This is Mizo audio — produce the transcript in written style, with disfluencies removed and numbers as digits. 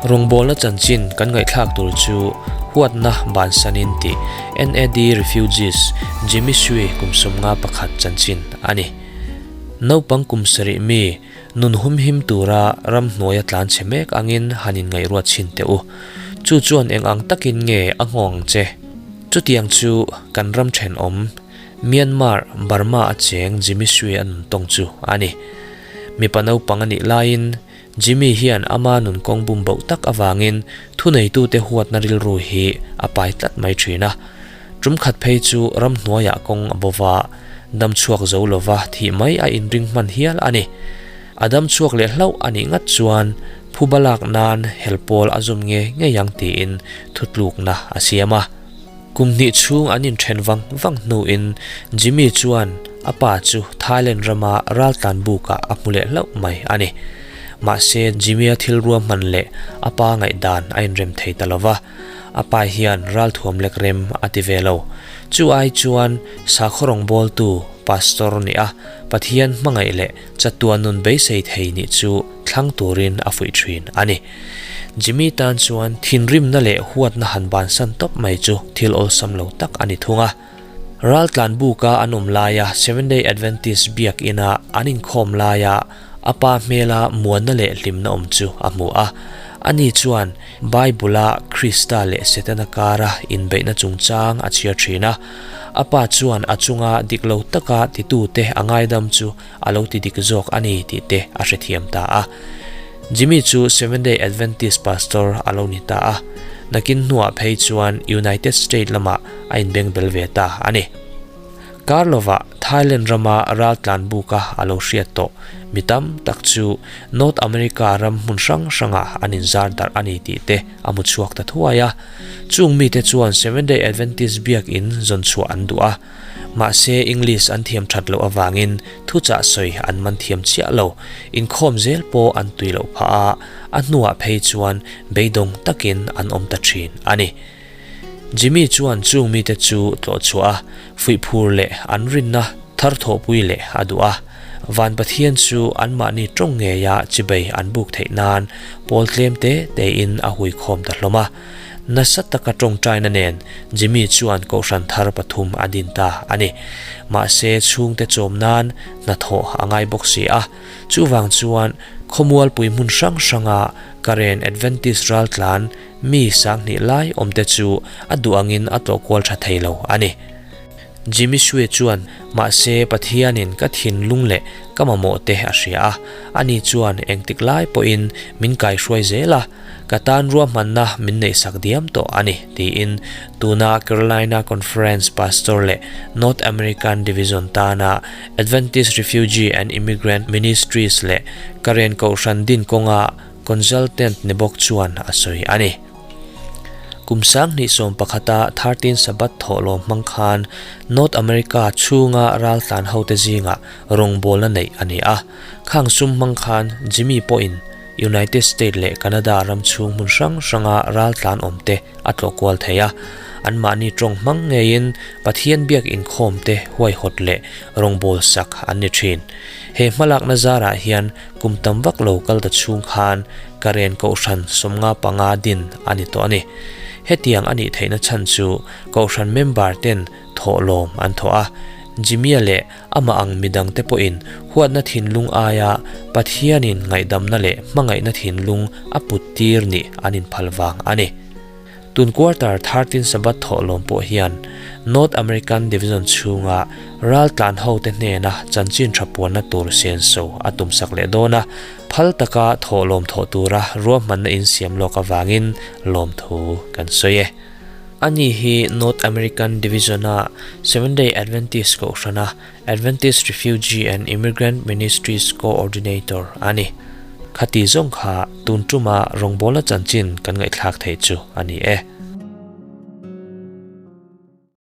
Rawngbawlna chanchin kan ngaihthlak tur chu huatna bansanin tih NAD Refugees Jimmy Sui kum 51 chanchin a ni. Naupang kum sarih mi nun humhim tura ramhnuaia tlan chhe mek angin han inngaihruat chhin teh u. Chu chuan eng ang takin nge a nghawng ang che? Chutiang chu kan ram thenawm Myanmar, Burma a cheng Jimmy Sui a nun tawng chu a ni. Mipa naupang a nih laiin Jimmy hian ama nun kawng bum boh tak avangin thuneitute huatna rilru hi a pai tlat mai thin a. Tum khat phei chu ramhnuaiah kawng a bova, dam chhuak zo lova thih mai a inring hman hial a ni. A dam chhuak leh hlauh a nih ngat chuan phuba lak nan helpawl a zum nge ngei ang tiin thutlukna a siam a. Kum hnih chhung an inthen vang vang hnuin Jimmy chuan a pa chu Thailand rama raltlan bukah a hmu leh hlauh mai a ni. Mahse, Jimmy-a thil ruahman leh a pa ngaihdan a inrem thei ta lo va, a pa hian ralthuam lek rem a ti ve lo. Chu ai chuan sakhaw rawngbawltu, pastor nih a, Pathian hmangaih leh chatuan nun beisei thei nih chu thlang turin a fuih thin a ni. Jimmy tan chuan thinrimna leh huatna han bansan tawp mai chu thil awlsam lo tak a ni thung a. Raltlan buka an awm laia Seventh Day Adventist biakina an inkhawm laia a pa hmela muanna leh hlimna awm chu a hmu a. Ani chuan Bible-a Krista leh Setana kara inbeihna chungchang a chhiar thin a. A pa chuan a chunga dik lo taka titute a ngaidam chu a lo ti dik zawk a ni tih te a hrethiam ta a. Jimmy chu Seventh Day Adventist pastor a lo ni ta a, nakin hnuah phei chuan United State lamah a inbeng bel ve ta a ni. Kar lovah Thailand rama raltlan buka a lo hriat tawh mi tam tak chu North America ram hmun hrang hrangah an inzar darh a ni tih te a hmu chhuak ta thuai a. Chung mite chuan Seventh Day Adventist biakin zawn chhuah an duh a. Mahse, English an thiam that loh avangin thuchah sawi an man thiam chiah lo. Inkhawm zel pawh an tui loh phah a, a hnuah phei chuan beidawng takin an awm ta thin a ni. Jimmy chuan chung mite chu tlawh chhuah a, fuihphur leh an rinna thar thawhpui leh a duh a. Van Pathian chu anmahni tawng ngeia chibei an buk theih nan pawl tlem te tein a huikhawm ta hlawm a. Nasa taka tawngtaina nen Jimmy chuan kohhran thar pathum a din ta a ni. Mahse chhungte chawm nan hnathawh a ngai bawk si a. Chuvang chuan khawmualpui hmun hrang hranga Karen Adventist raltlan mi sanghnih lai awmte chu a duh angin a tlawh kual tha thei lo a ni. Jimmy Sue chuan, Mahse, Pathianin ka thinlung leh ka mamawh te a hria a, ani chuan engtik lai pawhin min kaihruai zel a, ka tan ruahmanna min neihsak diam tawh a ni, tiin tuna Carolina Conference Pastor leh North American Division tana Adventist Refugee and Immigrant Ministries leh Karen Kohhran din kawnga Consultant ni bawk chuan a sawi a ni. Kum 2011-a 13 Sabbath thawhlawm hmang khan North America chhunga raltlan hote zingah rawngbawlna neih a ni a. Khang sum hmang khan Jimmy pawhin United States leh Canada ram chhung hmun hrang hranga raltlan awmte a tlawh kual thei a. Anmahni tawng hmang ngeiin Pathian biak inkhawmte huaihawt leh rawngbawlsak an ni thin. He hmalakna zarah hian kum tam vak lo kal ta chhung khan Karen Kohhran 55 din a ni tawh a ni. Hetiang a nih theihna chhan chu Kohhran member ten thawhlawm an thawh a, Jimmy-a leh amah ang midang te pawhin huatna thinlung aia Pathianin ngaihdamna leh hmangaihna thinlung a put tir nih an inphal vang a ni. Tun quarter 13 Sabbath thawhlawm pawh hian North American Division chhunga raltlan hote hnena chanchin tha puanna tur senso a tumsak leh dawn a, phal taka thawhlawm thawh tura ruahmanna insiam lawk avangin lawmthu kan sawi e. Ani hi North American Division-a Seventh-day Adventist kohhrana Adventist Refugee and Immigrant Ministries Coordinator a ni. Khati zawng kha tun tuma rawngbawlna chanchin kan ngaihthlak theih chu a ni e.